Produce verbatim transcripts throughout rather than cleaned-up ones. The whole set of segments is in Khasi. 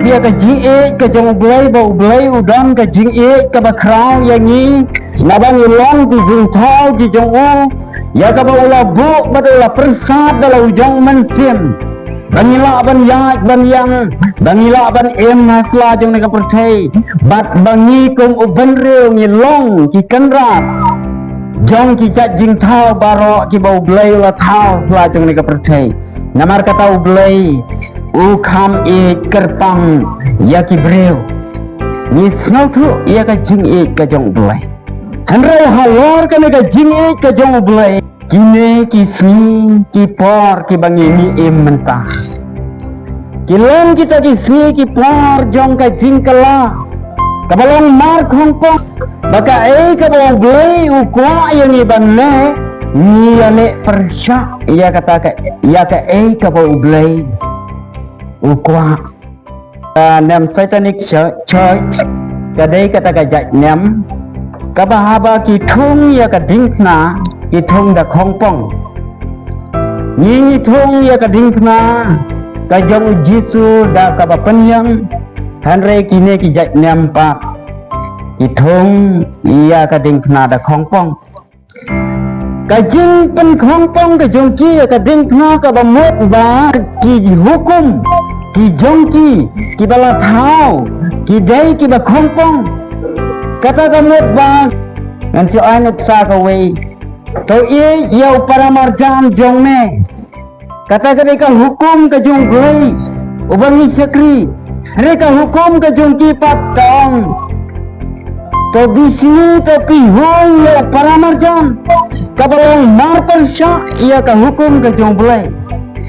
ïa ka jingïeit ka jong U Blei, ba U Blei u don ka jingïeit kaba khraw ïa ngi, naba ngi long ki jingthaw ki jong u, ïa kaba u la buh bad u la pyrsad da la u jong u Mynsiem, ba ngi lah ban ïaid ban ïeng, ba ngi lah ban im ha sla jong kane ka pyrthei, bad ba ngi kum u bynriew ngi long ki kynrad jong ki jait jingthaw baroh kiba U Blei u la thaw ha sla jong kane ka pyrthei. Namar kata U Blei u kham ïeit kyrpang ïa ki briew. Ngi sngewthuh ïa ka jingïeit ka jong U Blei. Hynrei halor kane ka jingïeit ka jong U Blei, kine ki sngi ki por kiba ngi, ngi im mynta, ki long kita ki sngi ki por jong ka jingkylla, kaba long mar khongpong, ba kaei kaba U Blei u kwah ïa ngi ban leh, ngi ïaleh pyrshah ïa kata ka, ïa kaei kaba U Blei u kwah. Ka nem Satanic Church, Church ka dei kata ka jait nem kaba haba ki thung ïa ka diengphna, ki thung da khongpong. Ngi, ngi thung ïa ka diengphna ka jong U Jisu da kaba pynïeng, hynrei kine ki jait nem pat ki thung ïa ka diengphna da khongpong. Ka jingpynkhongpong ka jong ki ïa ka diengphna kaba mut ba ki hukum ki jong ki kiba la thaw ki dei kiba khongpong. Kata ka mut ba ngan shu ai nuksa kawei. To ïeit ïa u para marjan jong me. Kata ka dei ka hukum ka jong U Blei uba ngi shakri. Hynrei ka hukum ka jong ki pat ka ong, to bishni, to pynhun ïa u para marjan kaba long mar pyrshah ïa ka hukum ka jong U Blei.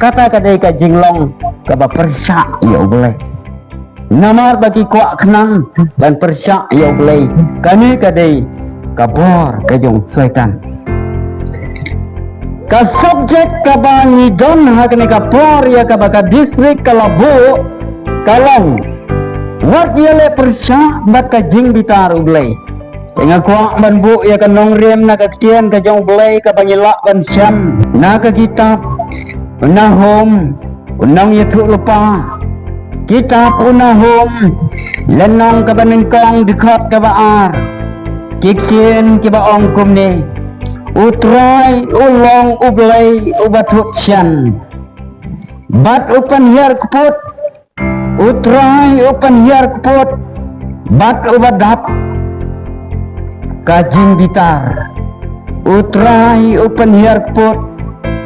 Kata ka dei ka jinglong kaba pyrshah ïa U Blei. Namar ba ki kwah khnang ban pyrshah ïa U Blei. Kane ka dei ka bor ka jong Soitan. Ka subject kaba ngi don ha kane ka por ïa kaba ka district ka la buh ka long, wat ïaleh pyrshah bad ka jingbitar U Blei. Te nga kwah ban buh ïa ka nongrim na ka ktien ka jong U Blei kaba ngi lah ban shem na ka kitab Nahum, u nongïathuhlypa. Kitab u Nahum, lynnong kaba nyngkong, dkhot kaba ar. Ki ktien kiba ong kumne: U Trai u long U Blei uba thut shen bad u pynhiar kput. U Trai u pynhiar kput bad uba dap ka jingbitar. U Trai u pynhiar kput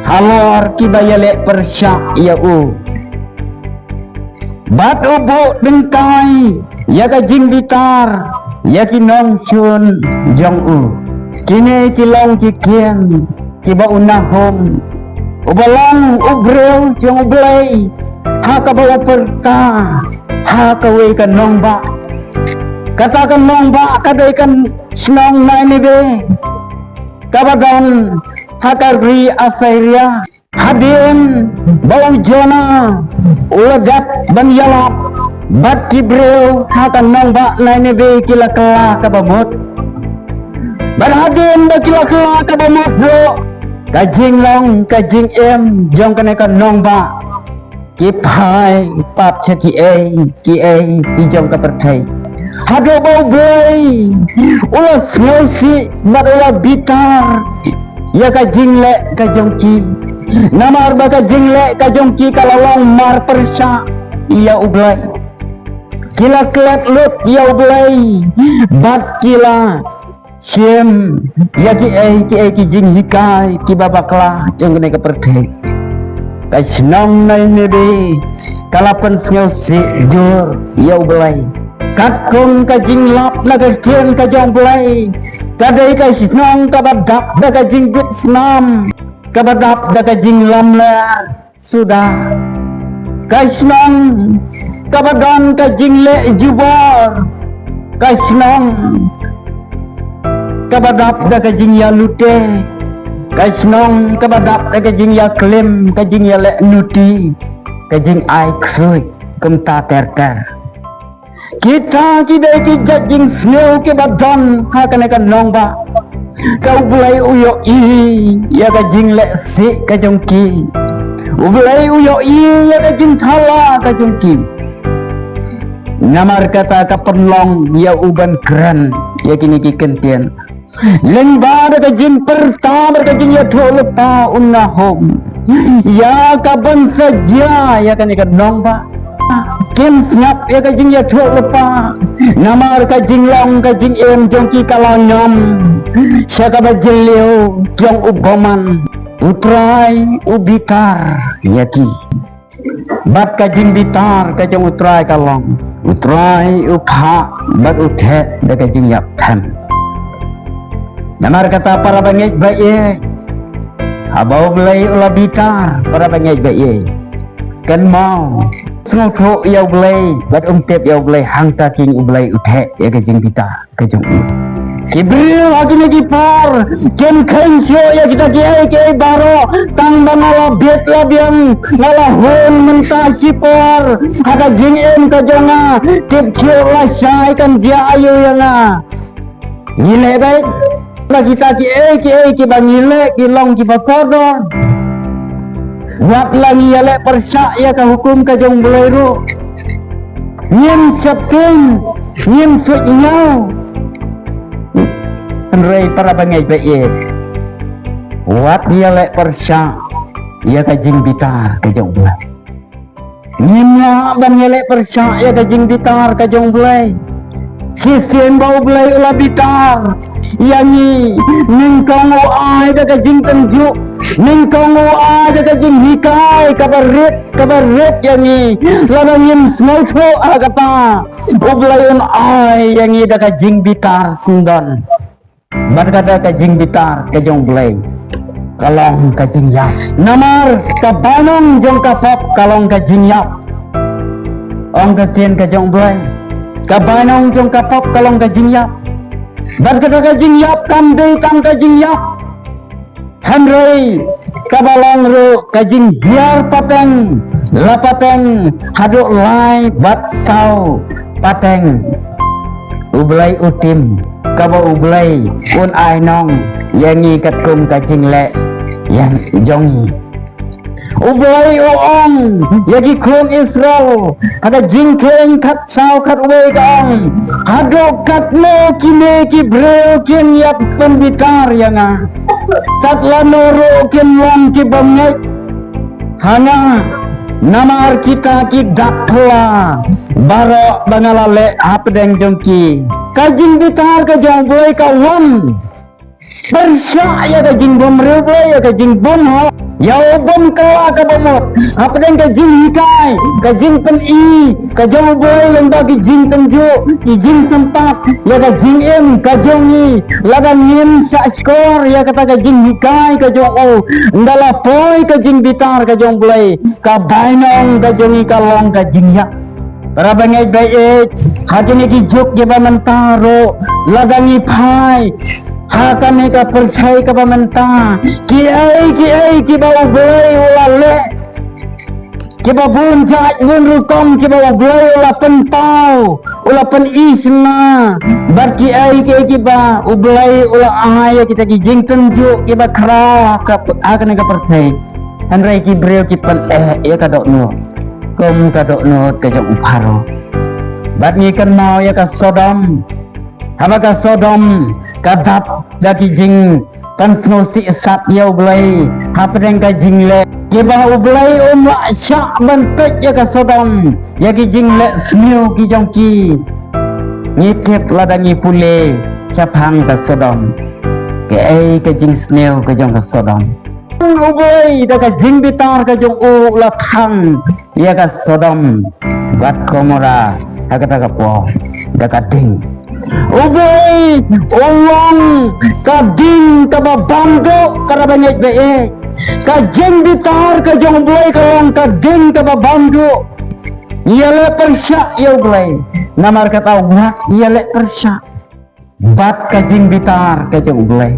halor kiba ïaleh pyrshah ïa u, bad u buh dyngkai ïa ka jingbitar ïa ki nongshun jong u. Kine ki long ki ktien kiba u Nahum, uba long u briew jong U Blei, ha kaba u pyrta ha kawei ka nongbah. Kata ka nongbah ka dei ka shnong Nineveh, kaba don ha ka ri Assyria. Hadien ba u Jonah u la dep ban ïalap bad ki briew ha ka nongbah Nineveh, ki la kylla kaba mut. Bad hadien ba ki la kylla kaba mut ruh, ka jinglong ka jingim jong kane ka nongbah ki phai pat sha kiei kiei ki jong ka pyrthei. Haduh ba U Blei u la sngewsih bad u la bitar ïa ka jingleh ka jong ki. Namar ba ka jingleh ka jong ki ka la long mar pyrshah ïa U Blei. Ki la klet lut ïa U Blei bad ki la shim ïa kiei kiei ki jinghikai kiba bakla jong kane ka pyrthei. Ka shnong Nineveh ka la pynsngewsih jur ïa U Blei. Katkum ka jinglap na ka ktien ka jong U Blei, ka dei ka shnong kaba dap da ka jingbit snam, kaba dap da ka jinglamler suda. Ka shnong kaba don ka jingleh jubor, ka shnong kaba dap da ka jingïalute, ka shnong kaba dap da ka jingïaklim, ka jingïaleh nuti, ka jingai ksuid kumta ter ter. Kita ki dei ki jait jingsngew kiba don ha kane ka nongbah. Ka U Blei u ïohi ïa ka jinglehsih ka jong ki. U Blei u ïohi ïa ka jingthala ka jong ki. Namar kata ka pynlong ïa u ban kren ïa kine ki kyntien. Lyngba da ka jingpyrta bad ka jingïathuhlypa u Nahum, ïa ka ban sa jia ïa kane ka nongbah. Kim sngap ïa ka jingïathuhlypa, namar ka jinglong ka jingim jong ki ka la ngam sha kaba jylliew jong u bymman. U Trai u bitar ïa ki. Bad ka jingbitar ka jong u Trai ka long, u Trai u phah bad u theh da ka jingïap than. Namar kata, para bangeit ba ïeit, haba u Blei u la bitar, para bangeit ba ïeit, kynmaw, sngewthuh ïa u Blei bad um tip ïa u Blei, hangta keiñ u Blei u theh ïa ka jingbitar ka jong u. Ki briew ha kine ki por kim kheiñ shuh ïa kita kiei kiei baroh, tang ba nga la bit la biang, nga la hun mynta shipor ha ka jingim ka jong nga. Tip shuh lashai kan jia aïu ïa nga. Ngi leh beit ba kita kiei kiei kiba ngi leh ki long kiba kordor. Wat la ngi ïaleh pyrshah ïa ka hukum ka jong u Blei ruh, ngim sheptieng, ngim suidñiew. Hynrei, para bangeit ba ïeit, wat ïaleh pyrshah ïa ka jingbitar ka jong u Blei. Ngim lah ban ïaleh pyrshah ïa ka jingbitar ka jong u Blei. Shisien ba u Blei u la bitar ïa ngi, nyngkong u ai da ka jingtynjuh, nyngkong u ai da ka jinghikai kaba rit, kaba rit ïa ngi. Lada ngim sngewthuh ha kata, u Blei un ai ïa ngi da ka jingbitar syndon. Bad kata ka jingbitar ka jong u Blei ka long ka jingïap. Namar ka bainong jong ka pop ka long ka jingïap. Ong ka ktien ka jong u Blei, ka bainong jong ka pop ka long ka jingïap. Bad kata ka jingïap kam dei tang ka jingïap, hynrei kaba long ruh ka jinghiar pateng la pateng haduh lai bad saw pateng. U Blei u tim kaba u Blei un ai nong ïa ngi katkum ka jingleh ïa jong ngi. U Blei u ong ïa ki khun Israel ha ka Jingkheiñ khatsaw khatwei ka ong, haduh katno kine ki briew kin ïap pynbitar ïa nga? Tat lano ruh kin long ki bym ngeit ha nga, namar kita ki dak phylla baroh ba nga la leh hapdeng jong ki. Ka jingbitar ka jong u Blei ka wan pyrshah ïa ka jingbymriewblei, ïa ka jingbymhok, ïa u bym kylla ka bamut hapdeng ka jinghikai, ka jingpyni ka jong u Blei lyngba ki jingtynjuh, ki jingsympat ïa ka jingim ka jong ngi. Lada ngim shah shkor ïa kata ka jinghikai ka jong u, ynda la poi ka jingbitar ka jong u Blei, ka bainong ka jong ngi ka long ka jingïap. Para bangeit ba ïeit, ha kine ki juk kiba mynta ruh, lada ngi phai ha kane ka pyrthei kaba mynta, kiei kiei kiba u Blei u la leh, kiba bun jait bun rukom kiba u Blei u la pynpaw, u la pyni sha nga, bad kiei kiei kiba u Blei u la ai ïa kita ki jingtynjuh kiba khraw ha ka, ha kane ka pyrthei. Hynrei ki briew ki pyneh ïa ka dohnud kum ka dohnud ka jong u Pharaoh. Bad ngi kynmaw ïa ka Sodom. Haba ka Sodom ka dap da ki jingpynsngewsih sat ïa u Blei hapdeng ka jingleh, kiba u Blei um lah shah ban peit ïa ka Sodom, ïa ki jingleh sniew ki jong ki. Ngi tip lada ngi pule shaphang ka Sodom, kaei ka jingsniew ka jong ka Sodom. U Blei da ka jingbitar ka jong u la thang ïa ka Sodom bad Gomora ha kata ka por da ka ding. U Blei u long ka ding kaba bamduh, para bangeit ba ïeit. Ka jingbitar ka jong u Blei ka long ka ding kaba bamduh. Ïaleh pyrshah ïa u Blei, namar kata wat ïaleh pyrshah bad ka jingbitar ka jong u Blei.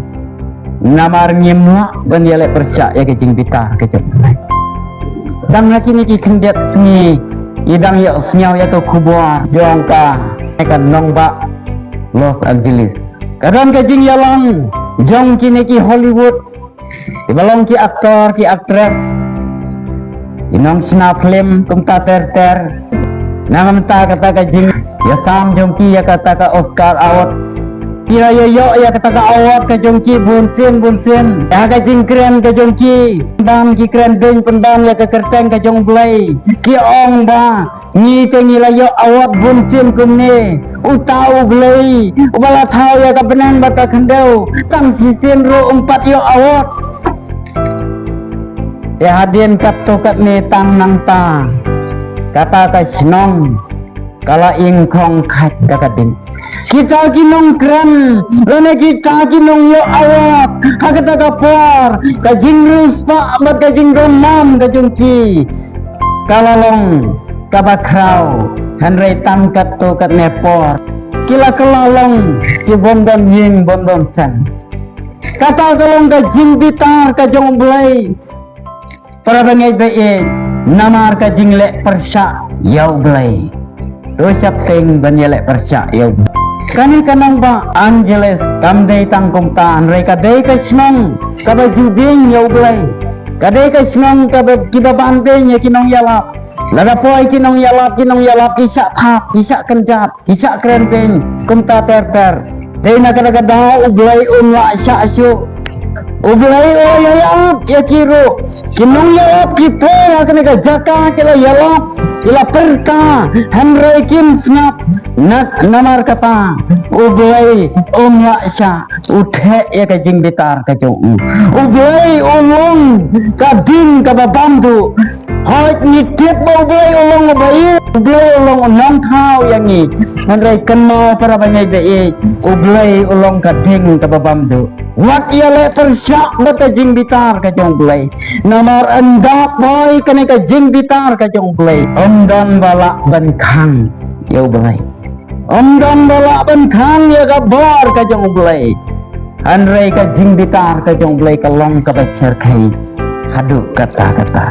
Namar ngim lah ban ïaleh pyrshah ïa ka jingbitar ka jong u Blei. Dang ha kine ki khyndiat sngi ngi dang ïohsngew ïa ka khubor jong ka, ka nongbah Los Angeles. Ka don ka jingïalang jong kine ki Hollywood, kiba long ki actor ki actress, ki nongshna film kumta ter ter. Na ka bynta kata ka jingïasam jong ki ïa kata ka Oscar Award. Ki la ïoh ïa kata ka award ka jong ki bunsien bunsien. Ïa ka jingkren ka jong ki, ban ki kren beiñ pynban ïa ka kyrteng ka jong U Blei. Ki ong ba ngi te ngi la ïoh award bunsien kumne. Uta U Blei uba la thaw ïa ka bneng bad ka khyndew, tang shisien ruh um pat ïoh award. Te hadien katto katne tang nangta kata ka shnong ka la ing khong khait da ka ding. Kita ki nongkren lane kita ki nongïoh award ha kata ka por, ka jingriewspah bad ka jingdon nam ka jong ki ka la long kaba khraw. Hynrei tang katto katne por ki la kylla long ki bym don ïing bym don sem. Kata ka long ka jingbitar ka jong U Blei. Para bangeit ba ïeit, namar ka jingleh pyrshah ïa U Blei. To sheptieng ban ïaleh pyrshah ïa U Blei. Kane ka nongbah Angeles kam dei tang kumta, hynrei ka dei ka shnong kaba ju beiñ ïa U Blei. Ka dei ka shnong kaba kiba ban beiñ ïa ki nongïalap. Lada poi ki nongïalap, ki nongïalap ki shah thap, ki shah kynjat, ki shah kren beiñ kumta ter ter. Dei na kata ka daw U Blei um lah shah shuh. U Blei u la ïalap ïa ki ruh. Ki nongïalap ki poi ha kane ka jaka ki la ïalap, ki la pyrta, hynrei kim sngap. Na, namar kata U Blei um lah shah, u theh ïa ka jingbitar ka jong u. U Blei u long ka ding kaba bam duh. Hooid ngi tip ba U Blei u long uba ïeit, U Blei u long u nongthaw ïa ngi. Hynrei kynmaw para bangeit ba ïeit, U Blei u long ka ding kaba bam duh. Wat ïaleh pyrshah bad ka jingbitar ka jong U Blei. Namar ynda poi kane ka jingbitar ka jong U Blei, ym don ba lah ban khang ïa U Blei. Ym don ba lah ban khang ïa ka bor ka jong U Blei. Hynrei ka jingbitar ka jong U Blei ka long kaba shyrkhei haduh katta katta.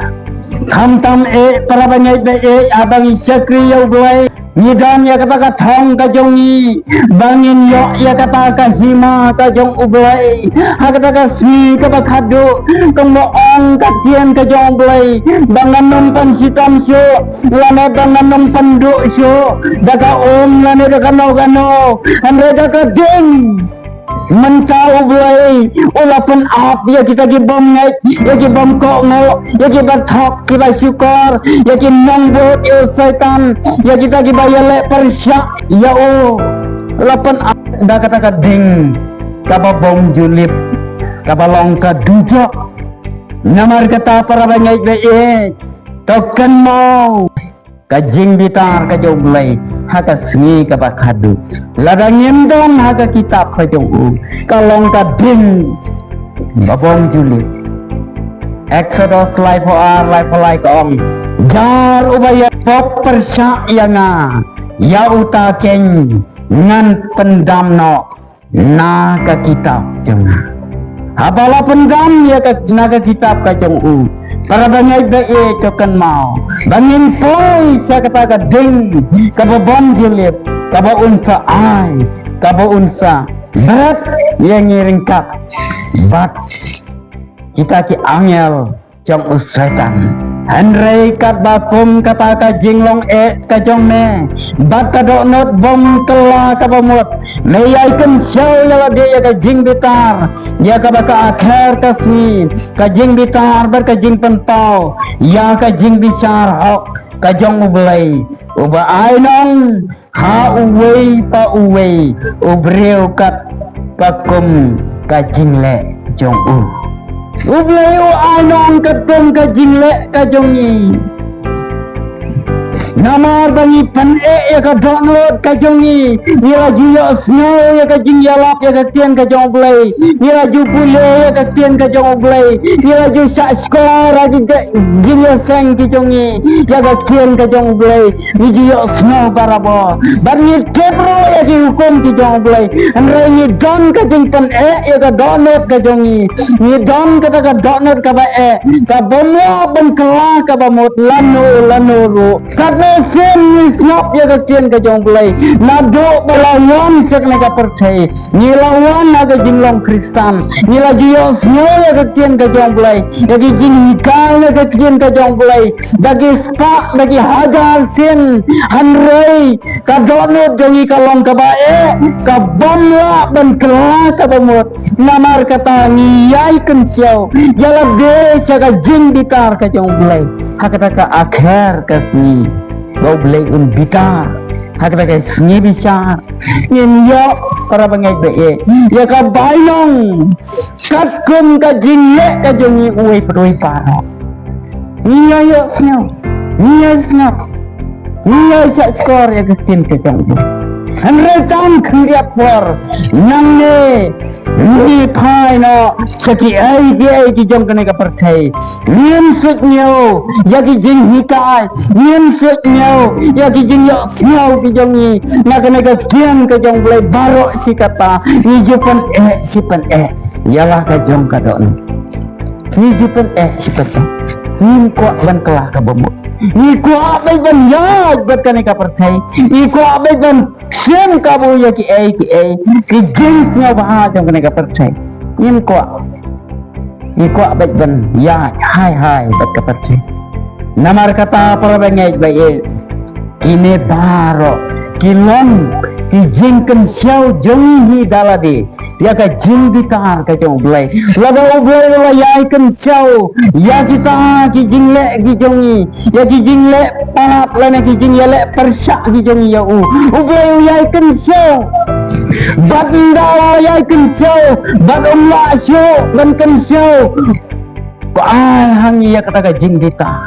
Khamtam eh para bangeit ba ïeit, haba ngi shakri ïa U Blei, ngi don ïa kata ka thong ka jong ngi ba ngin ïoh ïa kata ka hima ka jong U Blei ha kata ka sngi kaba khadduh. Kumba ong ka ktien ka jong U Blei, ba ngan ym pynshitom shuh lane ba ngan ym pynduh shuh da ka um lane da kano kano, hynrei da ka ding. Mynta U Blei u la pynap ïa kita ki bym ngeit, ïa ki bym kohnguh, ïa ki ba thok, ki ba shukor, ïa ki nongbud ïa u Soitan, ïa kita ki ba ïaleh pyrshah ïa u. U la pynap da kata ka ding kaba bym ju lip, kaba long ka dujok. Namar kata para bangeit ba ïeit, to kynmaw ka jingbitar ka jong U Blei ha ka sngi kaba khadduh. Lada ngim don ha ka kitab ka jong u, ka long ka ding ba bym ju lip. Exodus laiphew ar, laiphew lai ka ong, jar uba ïa pop pyrshah ïa nga, ïa uta keiñ ngan pyndam noh na ka kitab jong nga. Haba la pyndam ïa ka na ka kitab ka jong u, para bangeit ba ïeit, to kynmaw ba ngin poi sha kata ka ding kaba bym ju lip, kaba un sa ai, kaba un sa bret ïa ngi ryngkat bad kita ki angel jong u Soitan. Hynrei katba kum kata ka jinglong eh ka jong me bad ka dohnud bym kylla kaba mut, me ïai kynshew ïa lade ïa ka jingbitar, ïa kaba ka akher ka sngi, ka jingbitar bad ka jingpynpaw ïa ka jingbishar hok ka jong U Blei uba ai nong ha uwei pa uwei u briew katba kum ka jingleh jong u. U Blei u ai nong katkum ka jingleh ka jong ngi. Namar ba ngi pyneh ïa ka dohnud ka jong ngi, ngi la ju ïohsngew ïa ka jingïalap ïa ka ktien ka jong U Blei, ngi la ju pule ïa ka ktien ka jong U Blei, ngi la ju shah shkor ha ki jingïaseng ki jong ngi ïa ka ktien ka jong U Blei. Ngi ju ïohsngew barabor bad ngi tip ruh ïa ki hukum ki jong U Blei. Hynrei ngi don ka jingpyneh ïa ka dohnud ka jong ngi. Ngi don kata ka dohnud kaba eh, kaba mut ban kylla kaba mut lano lano ruh. Katba Shisien ngi sngap ïa ka ktien ka jong U Blei. Naduh ba la wan sha kane ka pyrthei, ngi la wan ha ka jinglong Khristan. Ngi la ju ïohsngew ïa ka ktien ka jong U Blei, ïa ki jinghikai na ka ktien ka jong U Blei. Da ki spah, da ki hajar sien, hynrei ka dohnud jong ngi ka long kaba eh, ka bym lah ban kylla kaba mut. Namar kata ngi ïai kynshew ïa lade sha ka jingbitar ka jong U Blei. Ha kata ka akher ka sngi ba U Blei un bitar, ha kata ka sngi bishar, ngin ïoh, para bangeit ba ïeit, ïa ka bainong katkum ka jingleh ka jong ngi uwei pa uwei baroh. Ngi ïa ïohsngew, ngi ïa sngap, ngi ïa shahshkor ïa ka ktien ka jong U Blei. Hynrei tang khyndiat por, nangne ngi phai noh sha kiei kiei ki jong kane ka pyrthei. Ngim suidñiew ïa ki jinghikai, ngim suidñiew ïa ki jingïohsngew ki jong ngi na kane ka ktien ka jong U Blei baroh shi katta. Ngi ju pyneh shi pyneh ïa la ka jong ka dohnud. Ngi ju pyneh shi pyneh. Ngim kwah ban kylla kaba mut. Ngi kwah beit ban ïaid bad kane ka pyrthei. Ngi kwah beit ban shim kabu ïa kiei kiei ki jingsngewbha jong kane ka pyrthei. Ngim kwah. Ngi kwah beit ban ïaid hai hai bad ka pyrthei. Namar kata, para bangeit ba ïeit, kine baroh ki long ki jingkynshew jong ngi da lade ïa ka jingbitar ka jong U Blei. Lada U Blei u la ïai kynshew ïa kita ki jingleh ki jong ngi, ïa ki jingleh palat lane ki jingïaleh pyrshah ki jong ngi ïa u, U Blei u ïai kynshew. Bad ynda u la ïai kynshew, bad um lah shuh ban kynshew, ko ai ha ngi ïa kata ka jingbitar.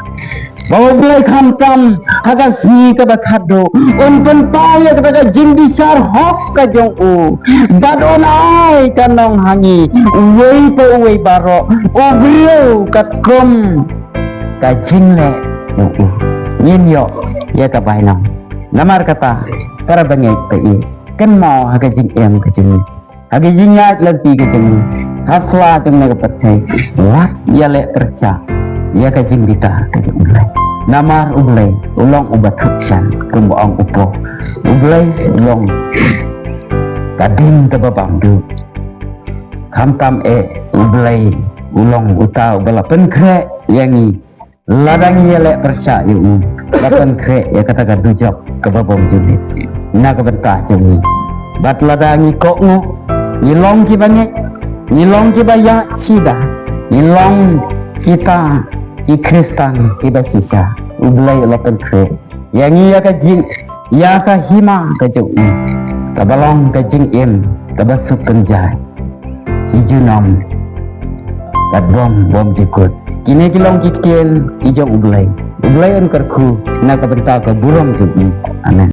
Ba U Blei khamtam ha ka sngi kaba khadduh un pynpaw ïa kata ka jingbishar hok ka jong u. Bad un ai ka nong ha ngi uwei pa uwei baroh, u briew katkum ka jingleh jong u. Ngin ïoh ïa ka bainong. Namar kata, para bangeit ba ïeit, kynmaw ha ka jingim ka jong ngi, ha ka jingïaid lynti ka jong ngi, ha sla jong kane ka pyrthei, wat ïaleh pyrshah ïa ka jingbitar ka jong U Blei. Namar U Blei u long uba thut shan, kumba ong u paw. U Blei u long ka ding kaba bam duh. Khamtam eh, U Blei u long uta uba la pynkhreh ïa ngi. Lada ngi ïaleh pyrshah ïa u, la pynkhreh ïa kata ka dujok kaba bym ju leit na ka bynta jong ngi. Bad lada ngi kohnguh, ngi long kiba ngeit, ngi long kiba ïaid sida, ngi long kita ki Khristan kiba shisha, U Blei u la pynkhreh ïa ngi ïa ka jing, ïa ka hima ka jong u, kaba long ka jingim kaba suk kynjai shi junom, kat bym, bym ju kut. Kine ki long ki ktien ki jong U Blei. U Blei un kyrkhu na ka bynta ka burom jong u. Amen.